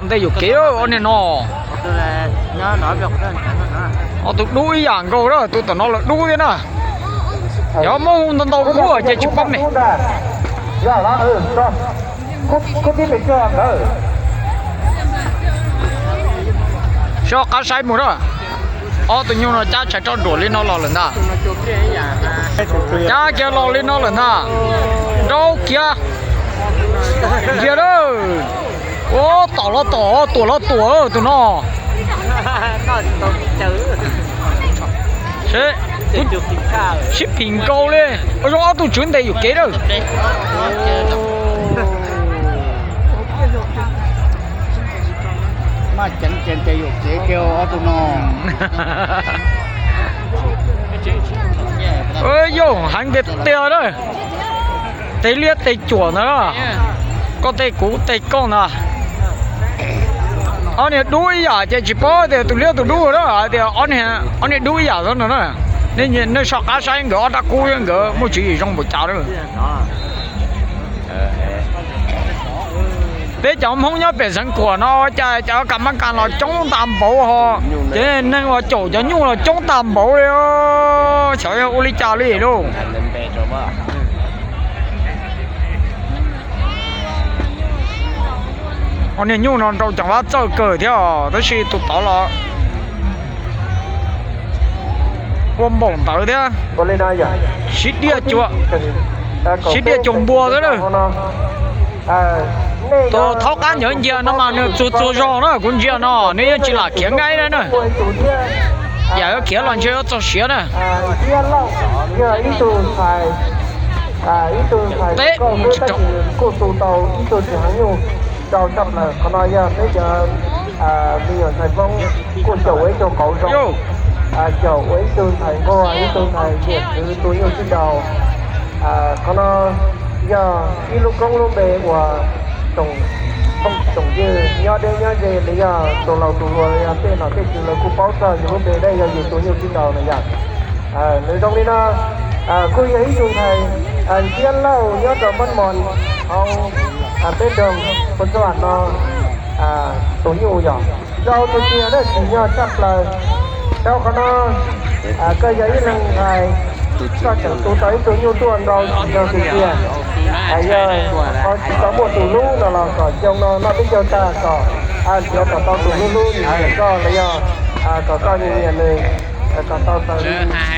Ntej yuam kev ob niag no. Ob tug dub ib yam nkaus na, tus tom no los dub thiab na. Yog muab hu ntau ntau kub ces tsis paub ne. Soj qab saib mus na. Ob tug nyuj no cab tshais roj duam li no los lawm ntag. Cab kiag los li no lawm ntag. Nrau kiag. Ntsia lawm. Ua tom los tom, tuam los tuam tus no. Sib phim nkaus li. Ua zoo ob tug tswv ntes yuam kev lawm. Maj ceev ces ntes yuam kev kiag ob tug no. Yog heev tiag tiag na. Tej liab tej cuam ntag na. Koj tej kuv tej koj ntag. Ob niag dub ib yam ces tsis paub tias tus liab tus dub na, hais tias ob niag dub ib yam xwb no na. Nej soj qab saib nkawd ob rab kub thiab nkawd muaj tswv yim zoo npaum cas na. Peb cov Hmoob nyob pem Xeev Khuam no ua cas cov kas mab kas los coob tag npaum ho, ces neeg uas caum cov nyuj los coob tag npaum li. Xyov yog ua li cas li lauj. Ob niag nyuj no nrau ceev vab txawj kawg thiab os, tab sis tus tod los ua npaum ntawd thiab. Sib diaj, sib diaj cuag npua xwb na. Tus thaub qab nyob ncia no mas nws txuag txuag zog na, kuv ntsia no nws yeej tsis lam khiav nqaij na na. Yam yuav khiav los ntshe yuav txog siav na. Teb mus tsis rau. Kuj tu tau ib tug tsis heev nyuj rau tshaj plaws. Qhov no yog peb cov me nyuam ntxhais Hmoob kuj caum ua ib tug qauv zoo, caum ua ib tug ntxhais nquag, ib tug ntxhais nyiam txwv tu nyuj sib rau. Qhov no yog ib lub koob lub npe uas tsoom phooj tsoom ywg nyob deb nyob ze los yog tus laus tus hluas los yog tej nom tej tswv lawv kuj paub txog yus lub npe, yog yus tus nyuj sib rau na yom. Nws zoo li no, kuj yog ib tug ntxhais Ntxhiab Lauj nyob rau Mab Mos hauv peb nroog Phu Txuj Am no tus nyuj yom. Zoo tus tiag na, tsim nyog tshaj plaws. Rau qhov no koj yog ib leeg ntxhais, koj tseem tu tau ib tug nyuj tuaj nrau tsim nyog tiag tiag. Yog ho tsis tau muaj tus hlub no los kom xyoo no noj peb caug tag kom nrhiav kom tau tus hlub hlub nyiam nyiam koj los yog kom koj nyiam nyiam nws, kom tau taws li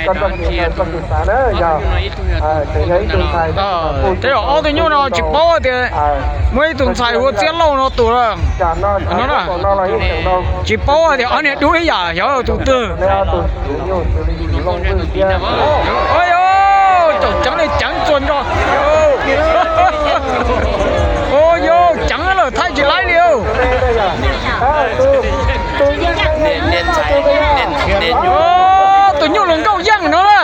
koj txoj kev taw koj kev xav na yog. Tseem yog ib tug ntxhais. Tej zaum ob tug nyuj no tsis paub tias muaj ib tug ntxhais hu ua Txiab Lauj no tus no na. Tsis paub tias ob niag dub ib yam xyov tus twg. Caum ceev li ceev txuas nrho. Ua yog ceev lawm thaij tsis laib li. Tus nyuj hluas nkauj yeej no na.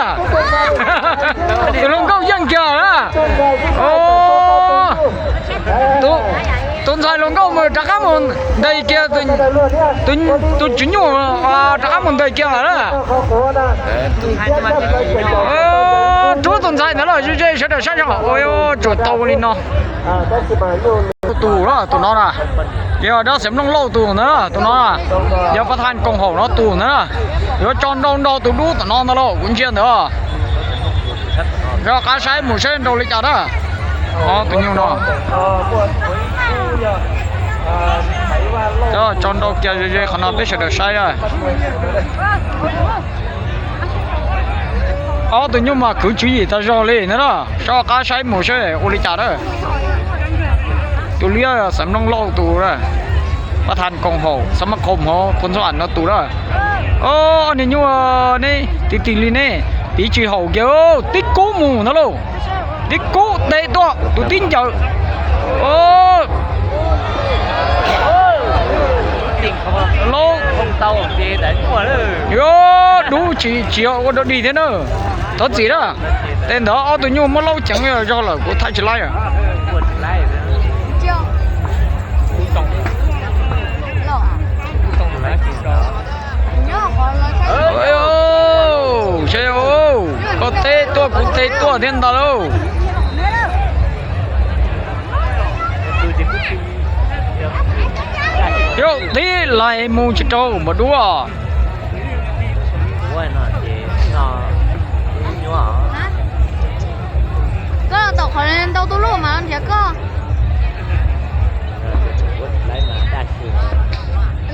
Tus hluas nkauj yeej kiag na. Tus ntxhais hluas nkauj mus rov qab mus ntes kiag, tus tswv nyuj rov qab mus ntes kiag lawm na. Rub tus ntxhais ntawd los ze ze sawv daws saib zog, tsuas tau li no. Tus na, tus no na, yog dab Xeev Looj Lauj tus ntawd na, tus no na, yog pab thaj koom haum no tus ntawd na. Yuav tso nrau nrau tus dub tom no ntag lauj, kuv ntsia ntawd. Rov qab saib mus saib nrau li cas na. Tus nyuj no. Tso nrau kiag ze ze qhov no peb sawv daws saib na. Ob tus nyuj mas kwv tswv yim tag zog li na. Soj qab saib mus saib ua li cas na. Tus liab Xeev Looj Lauj tus na, pab thaj koom haum Xab Mab Khoom hauv Phu Txuj Am no tus na. Ob niag nyuj ne, tig tig li ne, tiv tsis haum kiag, tib kub mus ntag lauj. Tib kub teb tuaj tus tib ncaws. Laub, dub tsis tsis ua dog dig thiab na. Thov txim na, tej ntawd ob tug nyuj muab laub ceev zog lawm kuv thaij tsis laib. Koj teb tuaj kuv teb tuaj thiab ntag lauj. Yog tib lais mus tsis rau npawg Dub. Koj los tom qhov ntau tus luj mas los nrhiav koj.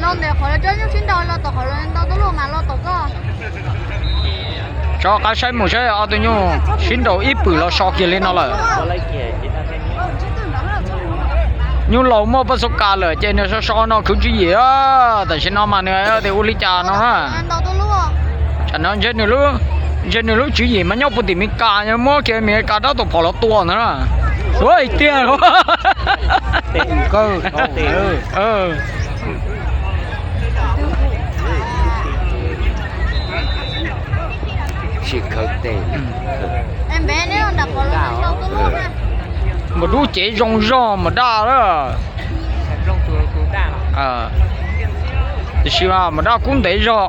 Los ntawm qhov cov nyuj sib nraus los tom qhov ntau tus luj mas los tom koj. Tso qab saib mus saib ob tug nyuj sib nraus ib pwm los so kiag li no lawm. Nyuj laus muaj paj xub kas lawm ces nws so so no khwv tswv yim. Tam sim no mas nws tias ua li cas no na. Tam no ntshe nws lub tswv yim mas nyob puag tim Mes Kas, muab kiag Mes Kas rab tau phom los tua ntawd na. Ua tiag. Npawg Dub cev zoo zog mas daj lawm. Tiam sis mas mas daj kub ntev zog.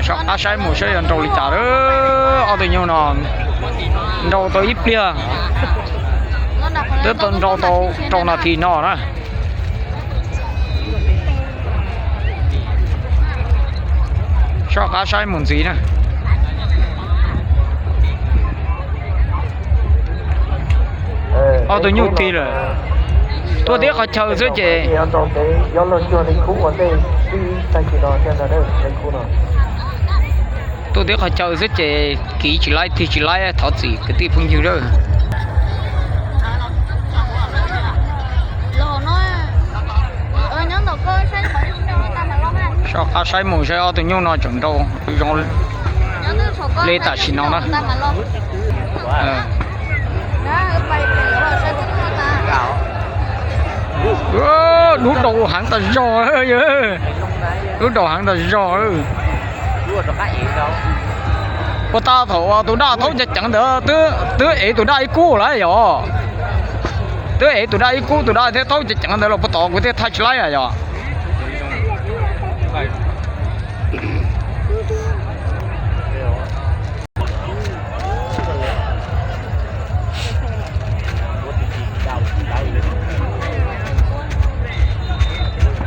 Soj qab saib mus saib yog nrau li cas lawm. Ob tug nyuj no nrau tau ib pliag, twb tau nrau tau rau nas this no na. Soj qab saib mus ntxiv na. Ob tug nyuj tig lawm, tuaj tib qhov chaw xwb ces tuaj tib qhov chaw xwb ces kiv tsis laib tig tsis laib, thov txim kwv tij phooj ywg lawm. Soj qab saib mus saib ob tug nyuj no tseem nrau zoo li tam sim no na. Dub dau heev tas zog, dub dau heev tas zog. Puas tas thaum tus daj thaub ceev ceev ntawd twb ev tus daj ib kub lawm yom? Twb ev tus daj ib kub, tus daj thiab thaub ceev ceev ntawd los puas tom kuv thiaj thaij tsis laib yom?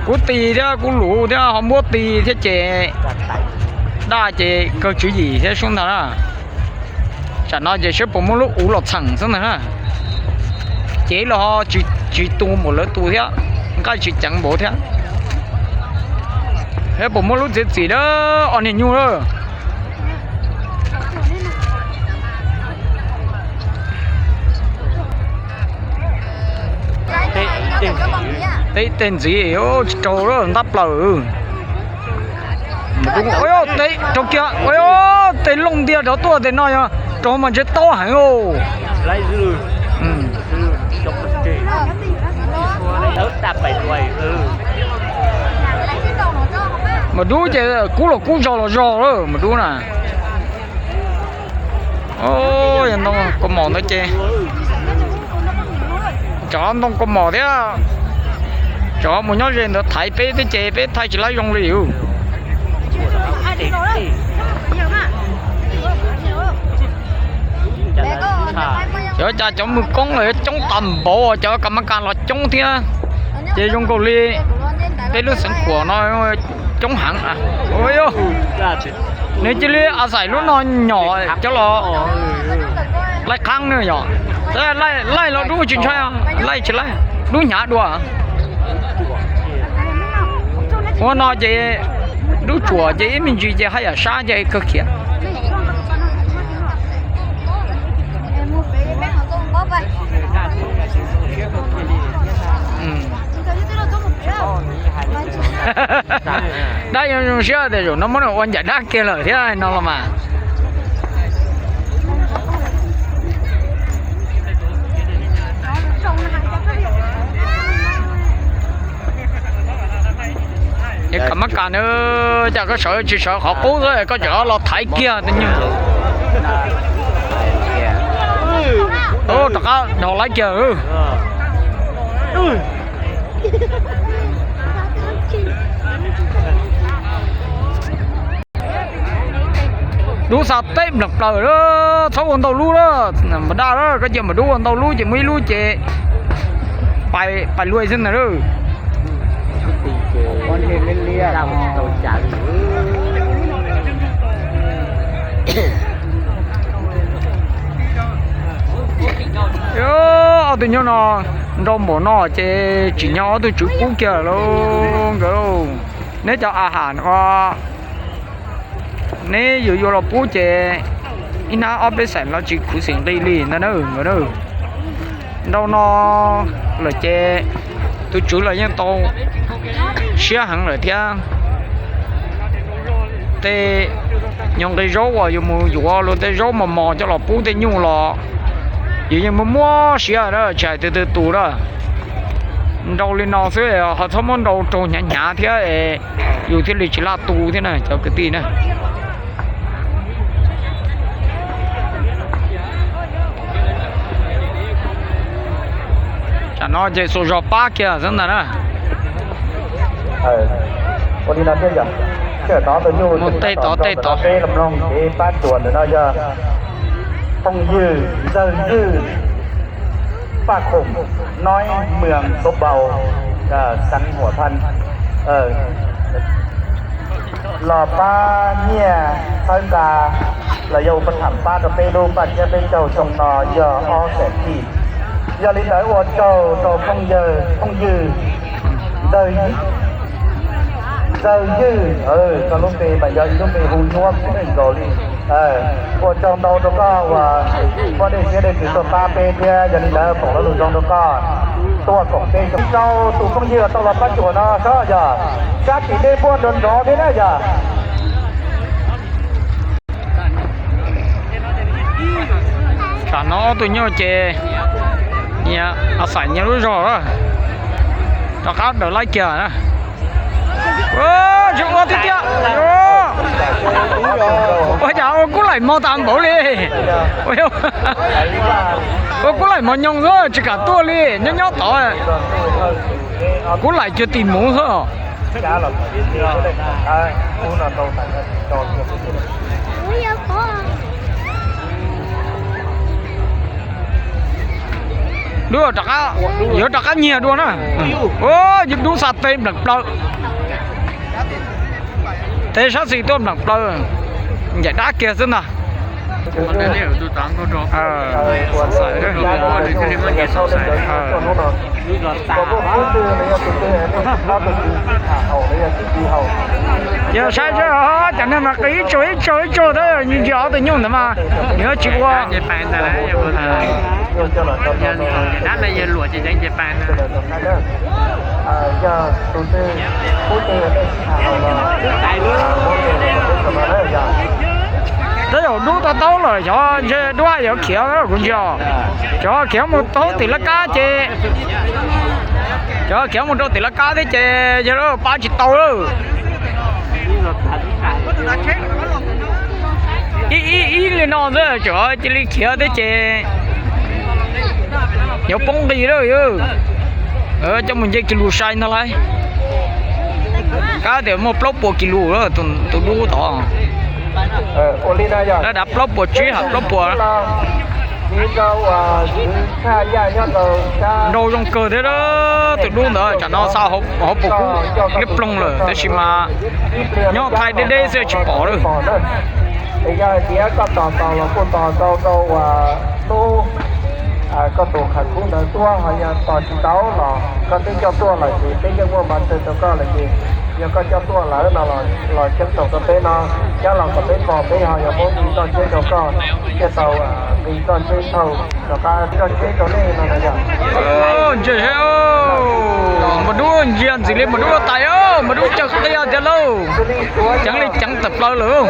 Kuv tis thiab kuv luv thiab ho npuab tis thiab ces daj ces kawg tswv yim thiab sub ntag na. Tsam no ces saib puas muaj lub uv los txheem xwb ntag na. Cev los ho tsis tu npaum lawv tus thiab, nqaij tsis ceev npaum thiab. Saib puas muaj lub txiav txim na, ob niag nyuj na. Teb tej ntxiv tsis raug ntab plaws. Raug kiag, tej looj ntiag rov tuaj tej no yog raug mas ntshe tob heev. Mas dub ces kub los kub zog los zog lawm mas dub na. Yog ntoo kaus mom ntawd ces, cov ntoo kaus mom thiab, cov mus nyob ze ntawd thaiv peb thiab ces peb thaij tsis laib zoo li. Cov cas cov mws koob los coob tas npaum, cov kas mas kas los coob thiab, ces zoo nkaus li peb lub xeev khuam no coob heev. Nws cia li a xais lub no nyom cov los laij qhaab na yom. Laij los dub tsis ntshai, laij tsis laij, dub hnyav dua. Ua no ces dub tsuam ces ib me ntsis ces haj yam sab ces kawg khiav. Dab zoo zoo siab tias zaum no muab nws ua ncaim dab kiag lawm thiab no los mas. Es kam mab kas na, cas koj sawv tsis sawv qhov qub xwb koj tseem los thaiv kiag tej nyuag. Rov qab dhau laiv kiag. Dub xa teb npleem plaws lawm, txhob ua ntau lub lawm, npam daj lawm, koj cia npam dub ua ntau lub ces muaj ib lub ces pais luaj xwb ntag lawm. Ob tug nyuj no nrau npaum no ces tsim nyog ob tug tswv pub kiag lawm nkawd. Neb cov a has no neb yuav yuav los pub ces ib hnab ob peb xees los tsis khuv xim nqi li ntag na. Nrau no lawm ces tus tswv los yeej tau siab heev lawm thiab. Tej nyuag nqi zaub uas yus mus yuav luag tej zaub mos mos coj los pub tej nyuj los yus yeej muaj muab siab na, tsis hais tus twg tus na. Nrau li no xwb ho txhob muab nrau raug hnyav hnyav thiab, yus thiaj li tsis laj tu thiab na cov kwv tij na. Tam no ces xuas zog pab kiag xwb ntag na. Ua li no thiab yog, sij hawm no tus nyuj mus tej tod tej tod, peb los mloog kev pab tsuas ntawm no yog phooj ywg Ntxawg Ywg, Paj Khoom, Noib, Mws Xov Npaus, Xeev Huam Thaj, los pab nyiaj txhawb nqa los yog ua paj tham pab rau peb lub paj thiab peb caug xyoo no yog ob xees kij. Yog li ntawd ua tsaug rau phooj ywg, phooj ywg Ntxawg, Ntxawg Ywg, koj lub npe mas yog ib lub npe hu nyuaj kawg nkaus li. Ua tsaug ntau rau koj uas muaj dej siab dej ntsws tuaj pab peb thiab yog li ntawd foom lo lus zoo rau koj tuaj koom peb. Rau tus phooj ywg tau los pab tsuas no sab yog sab tim dej puag nrov nrov thiab na yog. Tam no ob tug nyuj ces nyias xaim nyias lub zog, rov qab daws laib kiag na. Tsis ua tiag tiag. Ua cas ua kub laim mog tas npaum li. Ua kub laim mog nyoos xwb tsis kam tuaj li, nyob nyob tod. Kub laim cuag tim muv xwb. Dub rov qab, yuav rov qab nyiag dua na. Dub xa teb npleem plaws. Teb sab xis tuaj npleem plaws, ncaim dab kiag xwb ntag. Yog saib seb cov neeg mas qis ib tsuag ib tsuag ib tsuag tab ntsia ob tug nyuj ntawd mas nws tsis ua. Tab yog dub tau taub lawm xyov ntshe dub yuav khiav kuv ntsia. Xyov khiav mus taub tim laj kab ces, xyov khiav mus rau tim laj kab thiab ces yog pab tsis tau lawm. Ib ib li no xwb tseem cia li khiav thiab ces yuav poob nqis lawm. Coj mus nce kis lus sai ntag lauj. Kab tias muaj plaub puas kis lus tus dub tod. Dab dav plaub puas tsib ha plaub puas. Nrau zoo kawg thiab tus dub ntawd, tsam no xa hauv paus kub liab ploog lawm tab sis mas nyob thaij deb deb xwb tsis pom lawm. Yog hais tias koj tos tos los kuj tos tau rau uas hnub koj tus qhas kub ntawd tuaj, ho yog tos tsis tau los koj twb coj tuaj lawm ces peb yeej muaj npa txwv rau koj lawm ces yog koj coj tuaj lawm no los ceeb toom rau peb no, cab los kom peb pom peb ho yuav muab nqi txoj tsheb rau koj thiaj tau nqi txoj tsheb thauj rov qab txoj tsheb rau nej no na yog. Npam dub ntsia ntxim li npam dub loj tais, npam dub caw qia tiag lauj. Ceev li ceev tawm plaws lawm.